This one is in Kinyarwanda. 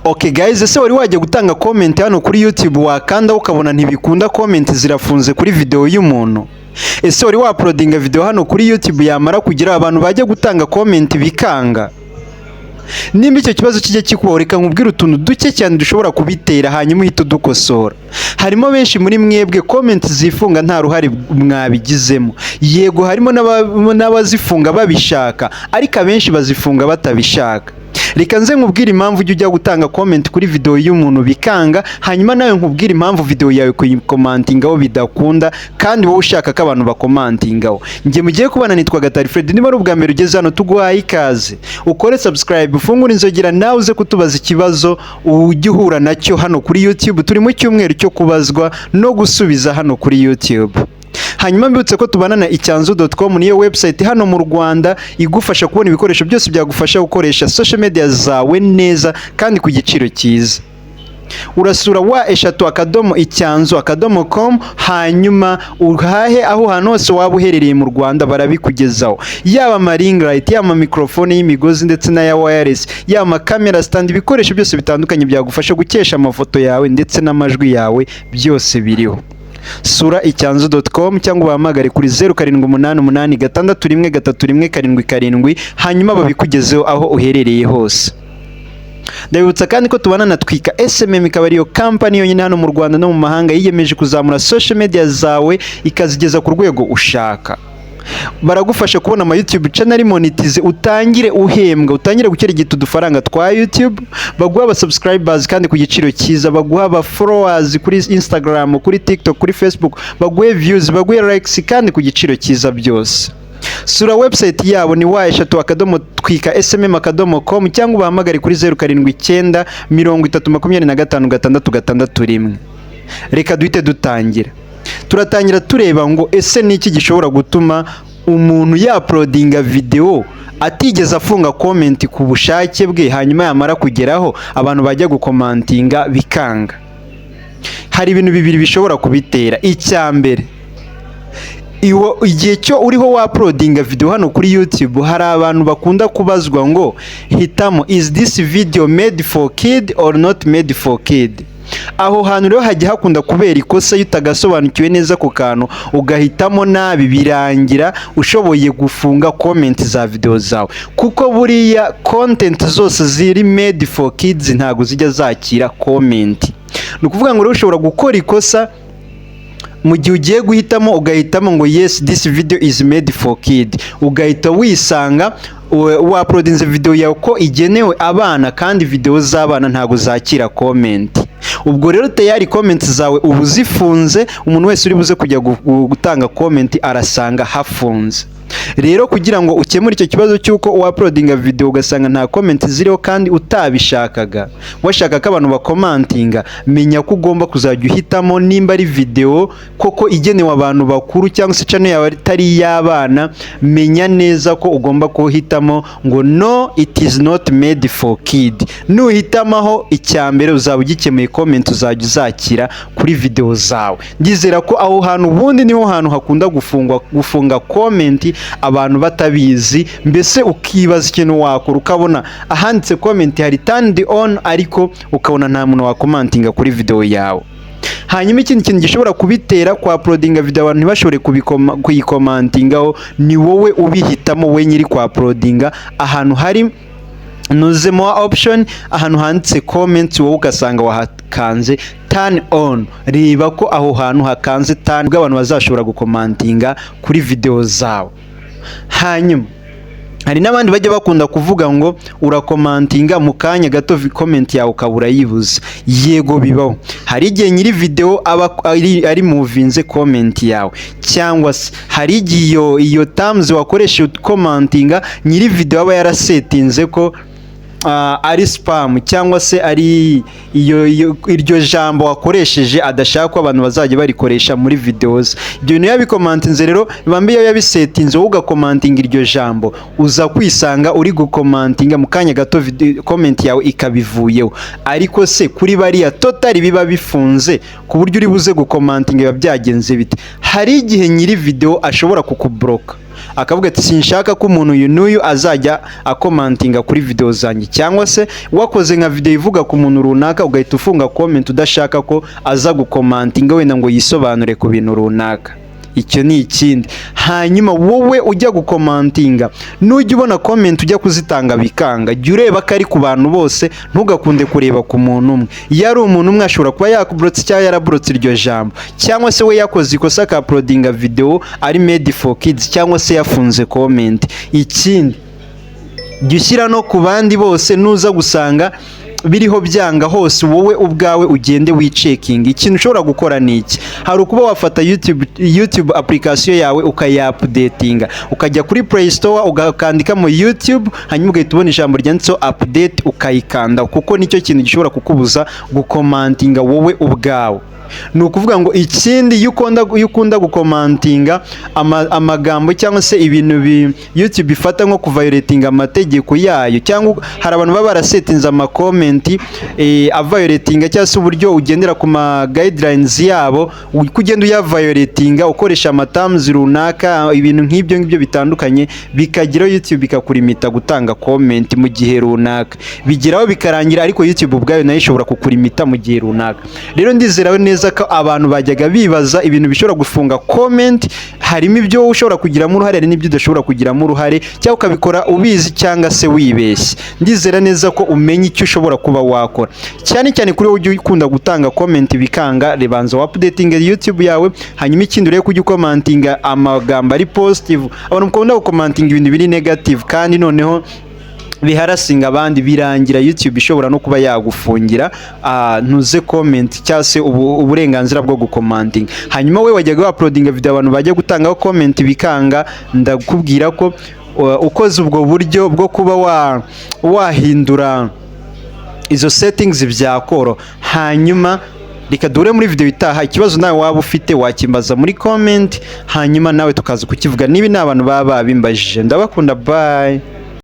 Okay guys, ese wari wajya gutanga comment hano kuri YouTube, wakanda ukabona ntibikunda, comment zirafunze kuri video y'umuntu? Ese wari wauploadinga video hano kuri YouTube, yamara kugira abantu bajya gutanga comment bikanga? Nimba icyo kibazo kijya kikubaho, reka nkubwire utuntu duke cyane dushobora kubitera, hanyuma uhite udukosora. Harimo benshi muri mwebwe comment zifunga nta ruhare mwabigizemo. Yego, harimo n'abazifunga babishaka, ariko abenshi bazifunga batabishaka. Reka nze nkubwire impamvu ujya gutanga comment kuri video y'umuntu bikanga, hanyuma nawe nkubwire impamvu video yawe kuyicommentingaho bidakunda kandi wowe ushaka ko abantu bacommentingaho. Njye mugiye kubana nitwa Gatari Fred. Niba ari ubwa mbere ugeze hano, tuguhaye ikaze. Ukore subscribe, ufungure inzogera, nawe uze kutubaza ikibazo ujya uhura nacyo hano kuri YouTube. Turi mu cyumweru cyo kubazwa no gusubiza hano kuri YouTube. Hanyuma mbibutse ko tubana na icyanzu.com, niyo website hano mu Rwanda igufasha kubona ibikoresho byose byagufasha gukoresha social media zawe neza kandi ku giciro cyiza. Urasura www.icyanzu.com, hanyuma uhahe aho hantu hose waba uherereye mu Rwanda, barabikugezaho. Yaba ama ring light, yaba microphone y'imigozi ndetse n'aya wireless, yaba ama camera stand, ibikoresho byose bitandukanye byagufasha gukesha amafoto yawe ndetse n'amajwi yawe, byose biriho. Sura icyanzu.com cyangwa ubahamagare kuri 0788613177, hanyuma babikugezeho aho uherereye hose. Ndabibutsa kandi ko tubana na Twika SMM, ikaba ariyo kampani yonyine hano mu Rwanda no mu mahanga yiyemeje kuzamura social media zawe ikazigeza ku rwego ushaka. Baragufasha kubona ama YouTube channel ari monetize, utangire uhembwa, utangire gukirigita udufaranga twa YouTube. Baguha aba subscribers kandi ku giciro cyiza, baguha aba followers kuri Instagram, kuri TikTok, kuri Facebook, baguhe views, baguhe likes kandi ku giciro cyiza byose. Sura website yabo ni www.twikasmm.com cyangwa ubahamagare kuri 0793025661. Reka duhite dutangira. Turatangira tureba ngo ese ni iki gishobora gutuma umuntu yauploadinga video atigeze afunga comment ku bushake bwe, hanyuma yamara kugeraho abantu bajya gucommentinga bikanga? Hari ibintu bibiri bishobora kubitera. Icya mbere, igihe cyo uriho wauploadinga video hano kuri YouTube, hari abantu bakunda kubazwa ngo hitamo "Is this video made for kid or not made for kid?" Aho hantu rero hajya hakunda kubera ikosa. Iyo utagasobanukiwe neza ku kantu ugahitamo nabi, birangira ushoboye gufunga comment za video zawe, kuko buriya content zose ziri made for kids ntabwo zijya zakira comment. Ni ukuvuga ngo rero ushobora gukora ikosa mu gihe ugiye guhitamo, ugahitamo ngo "Yes, this video is made for kid", ugahita wisanga wauploadinze video yawe ko igenewe abana, kandi video z'abana ntabwo zakira comment. Ubwo rero tayari comment zawe uba uzifunze. Umuntu wese uri buze kujya gutanga comment arasanga hafunze. Rero kugira ngo ukemure icyo kibazo cy'uko wauploadinga video ugasanga nta comment ziriho kandi utabishakaga, washaka ko abantu bacommentinga, menya ko ugomba kuzajya uhitamo nimba ari video koko igenewe abantu bakuru cyangwa se channel yawe atari iy'abana. Menya neza ko ugomba kuhitamo ngo "No, it is not made for kid". Nuhitamo aho, icya mbere uzaba ugikemuye, comment uzajya uzakira kuri video zawe. Ndizera ko aho hantu ubundi niho hantu hakunda gufungwa, gufunga comment abantu batabizi. Mbese ukibaza ikintu wakora, ukabona ahanditse comment hari turned on, ariko ukabona nta muntu wacommentinga kuri video yawe. Hanyuma ikindi kintu gishobora kubitera kwa uploadinga video abantu ntibashobore kuyicommentingaho, ni wowe ubihitamo, we nyiri kwa uploadinga, ahantu hari nuze more option, ahantu handitse comments, wowe ugasanga wahakanze turn on. Reba ko aho hantu hakanze turn, ubwo abantu bazashobora gucommentinga kuri video zawe. Hanyuma hari n'abandi bajya bakunda kuvuga ngo uracommentinga mu kanya gato comment yawe ukaba urayibuze. Yego, bibaho. Hari igihe nyiri video aba ari muvinze comment yawe, cyangwa se hari igihe iyo terms wakoresha ucommentinga nyiri video aba yarasettinze ko ari spam, cyangwa se ari iyo iryo jambo wakoresheje adashaka ko abantu bazajya barikoresha muri videos. Ibyo bintu yabicommentinze rero, bambe iyo yabisettinze, wowe ugacommentinga iryo jambo, uza kwisanga uri gucommentinga mu kanya gato comment yawe ikabivuyeho. Ariko se kuri bariya totally biba bifunze ku buryo uri buze gucommentinga, biba byagenze bite? Hari igihe nyiri video ashobora kukublocka. Akavuga ati: "Sinshaka ko umuntu uyu n'uyu azajya acommentinga kuri video zanjye." Cyangwa se wakoze nka video ivuga ku muntu runaka, ugahita ufunga comment, udashaka ko aza gucommentinga wenda ngo yisobanure ku bintu runaka. Icyo ni ikindi. Hanyuma wowe ujya gucommentinga, nujya ubona comment ujya kuzitanga bikanga, jya ureba ko ari ku bantu bose, ntugakunde kureba ku muntu umwe. Iyo ari umuntu umwe, ashobora kuba yakublotse cyangwa yarablotse iryo jambo, cyangwa se we yakoze ikosa akauploadinga video ari made for kids, cyangwa se yafunze comment. Ikindi, jya ushyira no ku bandi bose. Nuza gusanga biriho byanga hose, wowe ubwawe ugende wicheckinga. Ikintu ushobora gukora ni iki: hari ukuba wafata YouTube application yawe ukayaupdatinga, ukajya kuri Play Store ugakandikamo YouTube, hanyuma ugahita ubona ijambo ryanditseho "update", ukayikanda, kuko nicyo kintu gishobora kukubuza gucommentinga wowe ubwawe. Ni ukuvuga ngo ikindi, iyo ukunda gucommentinga amagambo cyangwa se ibintu YouTube ifata nko kuviolatinga amategeko yayo, cyangwa hari abantu baba barasettinze amacomment aviolatinga, cyangwa se uburyo ugendera ku ma guidelines yabo, uko ugenda uyaviolatinga ukoresha amaterms runaka, ibintu nk'ibyo ngibyo bitandukanye, bikageraho YouTube ikakulimita gutanga comment mu gihe runaka. Bigeraho bikarangira, ariko YouTube ubwayo nayo ishobora kukulimita mu gihe runaka. Rero ndizera neza ko abantu bajyaga bibaza ibintu bishobora gufunga comment, harimo ibyo wowe ushobora kugiramo uruhare, hari n'ibyo udashobora kugiramo uruhare, cyangwa ukabikora ubizi cyangwa se wibeshye. Ndizera neza ko umenya icyo ushobora kuba wakora, cyane cyane kuri wowe ujya ukunda gutanga comment bikanga. Rebanza wa updating YouTube yawe. Hanyuma ikindi, urebe kujya ucommentinga amagambo ari positive. Abantu mukunda gucommentinga ibintu biri negative kandi noneho biharassinga abandi, birangira YouTube ishobora no kuba yagufungira ntuze comment cyangwa se uburenganzira bwo gucommentinga. Hanyuma we wajyaga uploadinga video, abantu bajya gutangaho comment bikanga, ndakubwira ko ukoze ubwo buryo bwo kuba wahindura izo settings byakoro. Hanyuma reka duhure muri video itaha. Ikibazo nawe waba ufite wakimbaza muri comment, hanyuma nawe tukaza kukivuga niba ni abantu baba babimbajije. Ndabakunda, bye.